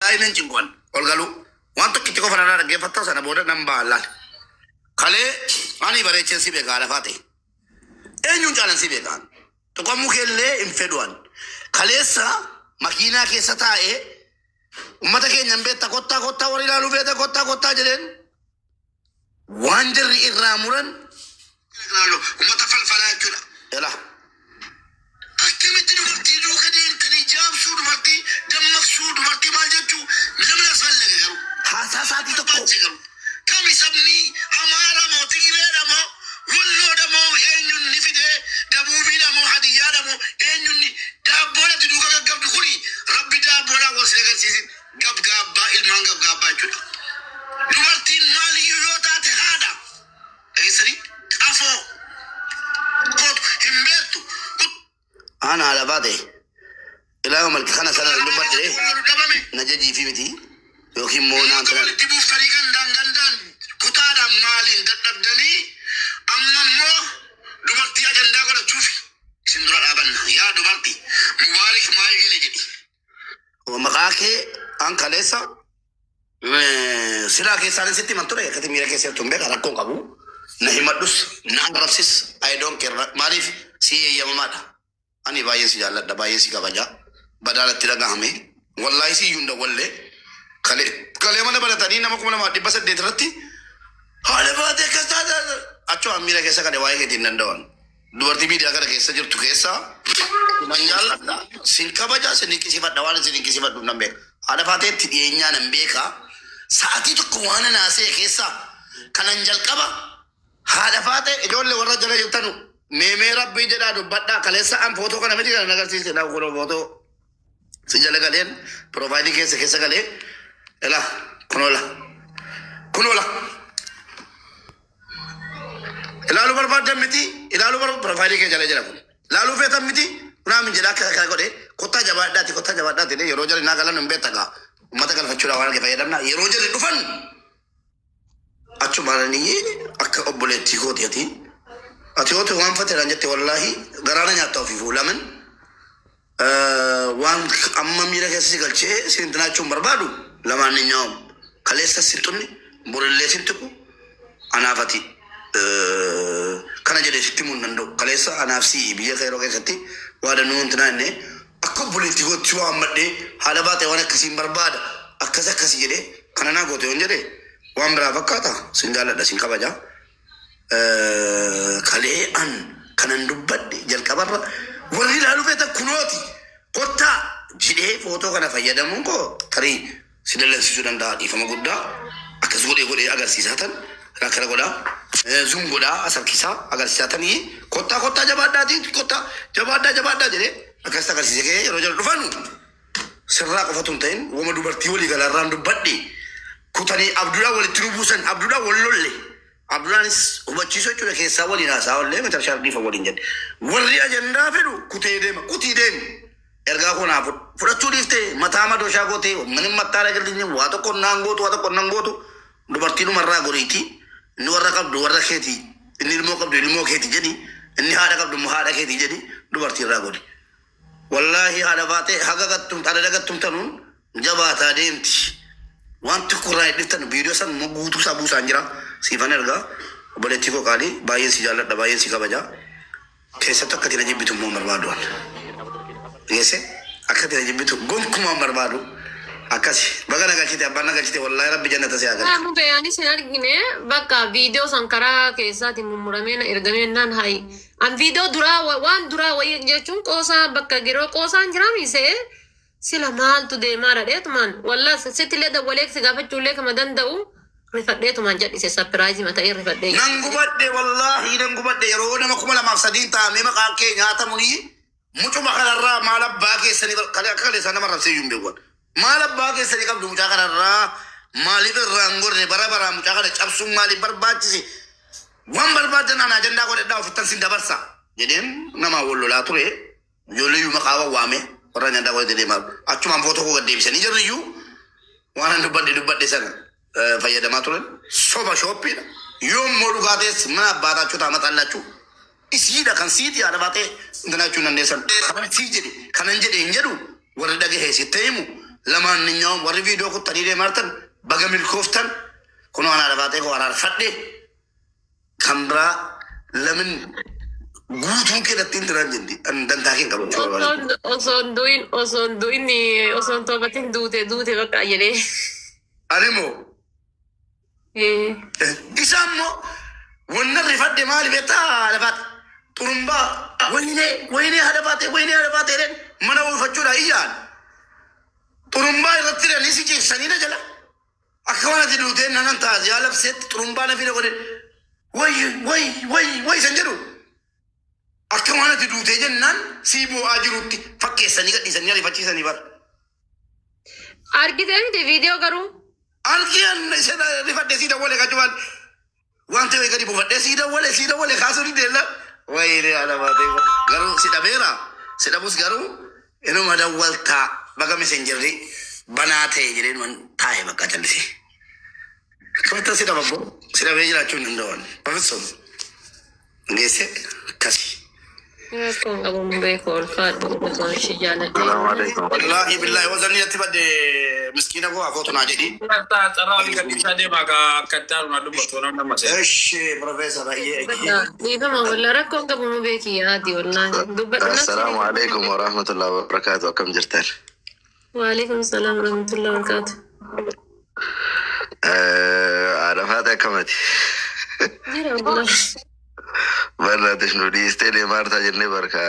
Wallaahi nan cinquwan ol galuu waan tokkichi qofa narraa dhaggeeffattaa sana booda nan ba'a laal. Kalee ani bareecheen si beeka lafaa ta'e. Eenyuun caalan si beekaan. Tuqamuu keellee hin fedhuan. Kaleessa makiinaa keessa taa'ee ummata keenya hin beekta, kottaa kottaa, warri ilaaluu feete kottaa kottaa jedheen, waan jarri irraa muran ummata falfalaa jechuudha. Yala. Akkamitti dubartii duuka deemtanii jaamsuu, dubartii dammaqsuu, dubartii maal jechuu namni as fallage garuu. Haasaa isaatii tokko. Kami sabni Amaara moo Tigireedha moo Walloodha moo eenyuun ni fidee, Dabuubiidha moo Hadiyyaadha moo eenyuun ni daabboodhatti duuka gaggabdu kuni, Rabbi daabboodhaan wal sin agarsiisin, gabgaabbaa ilmaan gabgaabbaa jechuudha. Dubartiin maaliyyuu yoo taate haadha. Dhageessanii qafoo kootu hin beektu. Ana haadha baate ilaa malki kana sana hin dubbadhe na jajiifi miti yookiin immoo naan sana. Walitti buuftanii gandaan gandaan kutaadhaan maaliin dadhabdanii, amma immoo dubartii ajandaa godhachuuf isin dura dhaabanna. Yaa dubartii, Mubaarik maal jedhe jedhi. Maqaa kee an kaleessa silaa keessaan sitti himan ture, akkati miira keessa jirtu hin beeka, rakkoon qabu. Na himadhus na arrabsis, I don't care, maaliif si eeyyamamaadha. Ani baay'ee si jaalladha, baay'ee si kabaja. Badaalatti dhagahame. Wallaahi si iyyuu hin dawwallee. Kalee kalee mana baratanii nama 2800 irratti haala baatee akkas taate achuma miira keessa kale waa'ee keetiin danda'an. Dubartii miidiyaa kana keessa jirtu keessa nan jaalladha. Sin kabaja, sin dinqisiifadha, waan sin dinqisiifadhu nan beeka. Haadha faateetti dhiyeenyaa nan beeka. Sa'atii tokko waan anaasee keessa kanan jalqaba haadha faatee ijoollee warra jala jirtanu meemee rabbii jedhaa dubbadhaa, kaleessa an footoo kana miti kan agarsiise na kun footoo si jala galeen profile keessa keessa galee ila kunola kunola ilaaluu barbaaddan miti, ilaaluu bar profile kee jala jira kun ilaaluu feetan miti kunaa min jedhaa akka kana godhe, kottaa jabaadhaati, kottaa jabaadhaati jedhee yeroo jala naa galan hin beekta gaa ummata galfachuudhaan waan arge fayyadamna yeroo jalli dhufan achumaan akka obboleettii kooti. Ati yoo ta'e waan fateedhaan jette, wallaahi garaana nyaatta ofiifuu laman waan amma miira keessa si galchee si tinaachuun barbaadu lamaan ni nyaa'u. Kaleessa si xunni borillee si tuqu anaaf ati kana jedhee sitti himuu hin danda'u. Kaleessa anaaf si biyya keeroo keessatti waa danuu wanti naa inni akka obboleettii kootti waan madhee haala baatee waan akkasiin barbaada akkas akkasii jedhee kana naa goote yoon jedhee waan biraa fakkaata. Sin jaalladha, sin kabaja. Kalee an kanan dubbadhe jalqabarra warri ilaaluu feetan kunooti kottaa jedhee footoo kana fayyadamuun koo tarii si dallansiisuu danda'a, dhiifama guddaa. Akkas godhee godhee agarsiisaa tan akkana godhaa zoom godhaa as harkisaa agarsiisaa tanii kottaa kottaa jabaadhaatii kottaa jabaadhaa jabaadhaa jedhee akkas agarsiise kee yeroo jala dhufanu sirraa qofatu hin ta'in wama dubartii walii galaarraan dubbadhe kutanii abduudhaan walitti nu buusan, abduudhaan wal lolle, abduudhaanis hubachiisuu jechuudha keessaa waliin haasaa ollee macarshaa dhiifa waliin jedhe. Warri ajandaa fedhu kutee deema, kutii deemi. Ergaa koo naa fudhachuu dhiiftee mataa madooshaa gootee manin mattaa dhagallinyi waa tokko naan gootu, waa tokko nan gootu, dubartii dhumarraa goriiti. Inni warra qabdu warra keeti, inni ilmoo qabdu ilmoo keeti jedhi, inni haadha qabdu immoo haadha keeti jedhi, dubartii irraa godhi. Wallaahi haadha baatee haga gattum adada gattumtanuun jabaataa deemti. Waan tokko irraa hin dhiftan, viidiyoo san immoo guutuu isaa buusaan jira. Siifan ergaa, obboleettii koo qaalii, baay'een si jaalladha, baay'een si kabaja. Keessattuu akka ati na jibbitu immoo hin barbaadu. Geesse akka ati na jibbitu gonkumaa hin barbaadu. Akkasi baga na galchite, abbaan na galchite, wallaahi rabbi jannata si haa galchu. Mube, anis hin argine, bakka viidiyoo san karaa keessaatiin mummuramee na ergamee naan hayi. An viidiyoo duraa waan duraa wayii jechuun qoosaa bakka giroo qoosaan jiraami se'ee sila maaltu deemaa dhadheetumaan wallaa sittillee dawwalee si gaafachuullee kama danda'u rifadheetumaan jedhise, surprise mata'ee rifadhee. Nan gubadhe, wallaahi nan gubadhe, yeroo nama 2003 taa'amee maqaan kee nyaatamuni mucuma kanarraa maal abbaa keessanii akka kaleessaa nama arrabsee iyyuu hin beeku. Maal abbaa keessanii qabdu mucaa kanarraa? Maaliif irraa hin gorre? Bara baraan mucaa kana cabsuun maaliif barbaachise? Waan barbaadan ana ajandaa godhadhaa ofittan sin dabarsa jedheen namaa wal lolaa ture. Ijoollee iyyuu maqaa waame warra ajandaa godhate deemaa achumaan footoo koo gad deebisanii jirru iyyuu waan an dubbadhe dubbadhe sana fayyadamaa turan soba shooppiidha. Yoo immoo dhugaa ta'es mana abbaa taachuu ta'a maxallachuu isiidha kan siiti haadha baatee intalaachuu hin dandeessan. Kanan sii jedhe kanan jedhe hin jedhu, warri dhagahe sitti himu. Lamaanninyaa'uun warri viidiyoo kuttanii deemaa jirtan baga milkooftan. Kunoo anaa lafaatee koo araarfadhe. Kan biraa lamin guutuun kee natti hin tiran jendi. An dantaa kee hin qabu jechuu barbaade. Osoo hin du'in osoo hin toobatin duute duute bakka jedhee. Ani moo isaan moo wanna rifadhe maali beektaa lafaate xurumbaa wayinee wayinee haadha baatee wayinee haadha baatee jedheen mana oolfachuudha iyyaan xurumbaa irratti hidhanii si ciibsanii na jala akka waan ati duuteen nanan taaziyaa labseetti xurumbaa na fida godhe way way way way san jedhu akka waan ati duutee jennaan sii boo'aa jirutti fakkeessanii gadhiisanii ariifachiisanii bara. Argitee miti viidiyoo garuu? Argiyaan isa rifadhe sii dawwale kachumaan waan ta'e gadi buufadhee sii dawwale kaasuu ni deella. Wayii haadha baatee garuu si dhabeera, si dhabus garuu inuma dawwaltaa baga Messengerri banaa ta'e jedheen man taa'e bakka callisee. Akkamitti si dhaba boo si dhabee jiraachuu hin danda'an. Professor geesse akkasi. Rakkoon qabu hin beeku, ulfaadhu, osoo ishee jaaladhe. Salaamu alaikum. Wallaahi billaahi wazanni natti badde miskiina koo afootu naa jedhi. Carraa olii gadhiisaa deemaa akka itti aanu na dubbatu namni nama seera. Eshi professor ayyee. Dhiifama walla rakkoon qabu mu beeki yaadi wallaahi. Dubbadhu. Assalaamu alaikum wa rahmatullahi wa barakaatu. Akkam jirtan? Waalaikum salaam wa rahmatullahi wa barakaatu. Haadha faate akkamati? Jira wallaahi. Barnaatis nu dhiistee deemaa jirta jennee barka.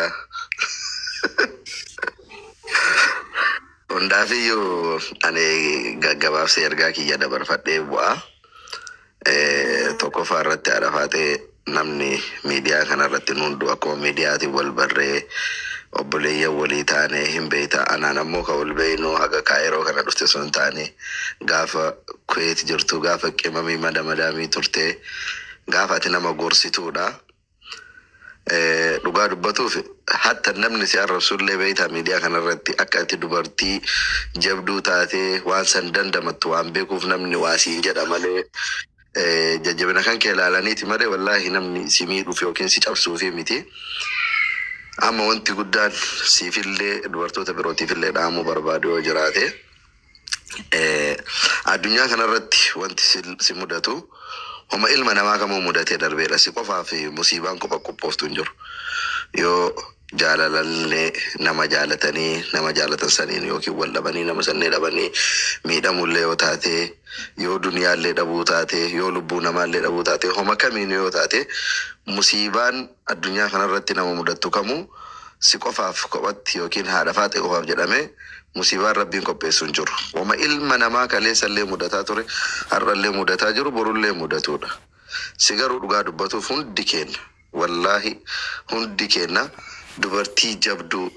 Hundaafiyyuu ani gaggabaabsee ergaa kiyya dabarfadhee bu'aa. Tokkoffaa irratti haadha faatee namni miidiyaa kana irratti nu hundu akkuma miidiyaatiin wal barree obboleeyyan walii taane hin beekta. Anaan ammoo kan wal beeknu haga Kaayiroo kana dhufte sun hin taane, gaafa Kuweet jirtu, gaafa qimamii madaamii turte, gaafa ati nama gorsituudha. Dhugaa dubbatuuf hatta namni si arrabsullee beektaa miidiyaa kanarratti akka ati dubartii jabduu taatee waan san dandamattu waan beekuuf namni waa siin jedha malee jajjabina kan kee ilaalaniiti malee wallaahi namni si miidhuuf yookiin si cabsuufi miti. Amma wanti guddaan siifillee dubartoota birootiifillee dhaamuu barbaadu yoo jiraate, addunyaa kanarratti wanti si mudatu homa ilma namaa kamuu mudatee darbeedha. Si qofaa fi musiibaan kopha qophooftu hin jiru. Yoo jaalalallee nama jaalatanii nama jaalatan saniin yookiin wal dhabanii nama sannee dhabanii miidhamullee yoo taate, yoo duniyaallee dhabuu taate, yoo lubbuu namaallee dhabuu taate, homa kamiin yoo taate, musiibaan addunyaa kanarratti nama mudattu kamuu si qofaaf kophatti yookiin haadha faate qofaaf jedhamee musiibaan rabbiin qopheessu hin jiru. Wama ilma namaa kaleessallee mudataa ture, har'allee mudataa jiru, borullee mudatudha. Si garuu dhugaa dubbatuuf hundi keenya, wallaahi hundi keenya dubartii jabduu.